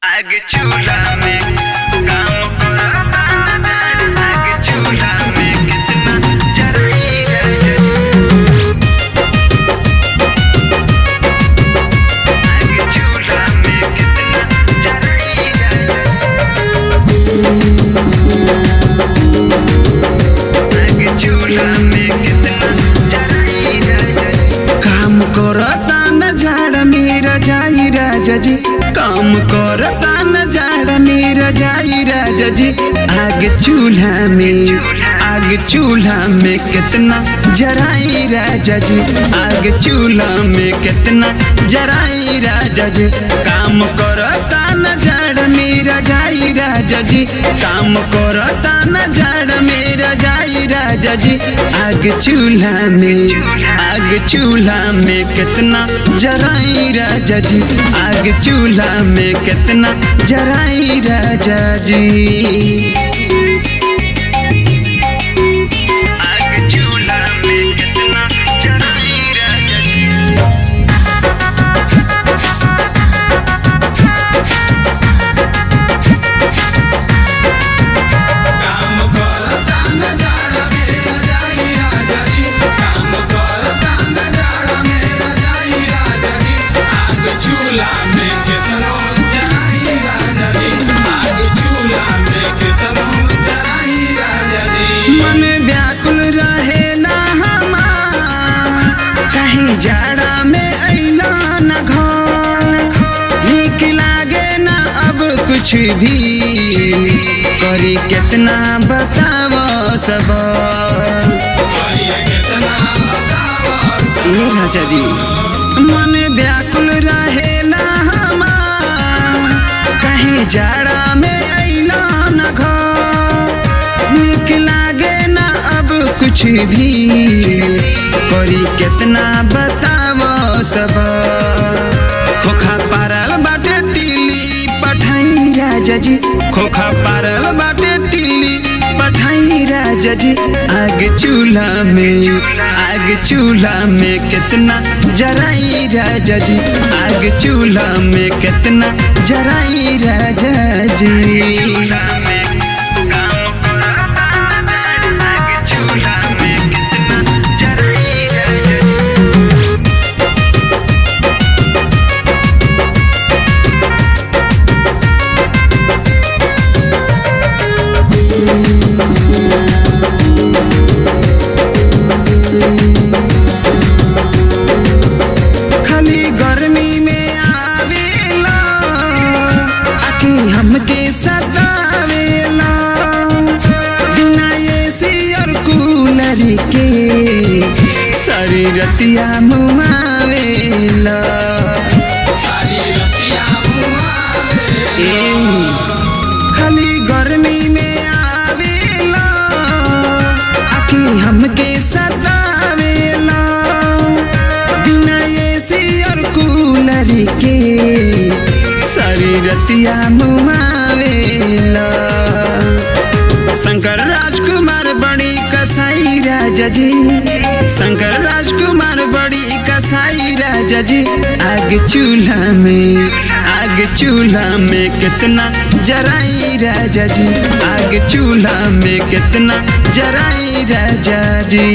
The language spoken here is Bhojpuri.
आग चूल्हा में काम करता न आग चूल्हा में कितना जराई राजा आग चूल्हा में कितना जराई राजा आग चूल्हा में कितना जराई राजा। काम करता न झाड़ मेरा जाई राजा जी, काम करता न झाड़ मेरा जाई राजा जी। आग चूल्हा में, आग चूल्हा में कितना जराई राजा जी, आग चूल्हा में कितना जराई राजा जी। काम करता न झाड़ मेरा जाई राजा जी, काम करता न झाड़ मेरा जाई राजा जी। आग चूल्हा में, आग चूल्हा में कितना जराई राजा जी, आग चूल्हा में कितना जराई राजा जी। आग चूल्हा में कितना जराई राजा जी। काम करता न झाड़ मेरा जाई राजा जी, काम करता न झाड़ मेरा जाई राजा जी। आग चूल्हा में कितना जराई राजा जी, आग चूल्हा में कितना जराई राजा जी। मन व्याकुल रहे ना हमार, कहीं जाड़ा में अइला न घर। नीक लागे ना अब कुछ भी, करी कितना बताव सब। ए राजा जी, मन व्याकुल रहे ना हमार, कहीं जाड़ा में अइला न घर। नीक लागे ना अब कुछ भी, करी कितना बताव सब। खोखा पारल बाटे तिली पठाई राजा जी, खोखा पारल बाटे तिली पठाई राजा जी। आग चूल्हा में, आग चूल्हा में कितना जराई राजा जी, आग चूल्हा में कितना जराई राजा जी। चूल्हा में काम करता न आग चूल्हा में कितना जराई राजा जी। खाली गर्मी में आवेला, आके हमके सतावेला। बिना एसी और कूलर के सारी रतिया मुआवेला। ए खाली गर्मी में आवेला, आके हमके सतावेला। बिना एसी और कूलर के सारी रतिया मुआवेला। शंकर राजकुमार बड़ी कसाई राजा जी, शंकर राजकुमार बड़ी कसाई राजा जी। आग चूल्हा में, आग चूल्हा में कितना जराई राजा जी, आग चूल्हा में कितना जराई राजा जी।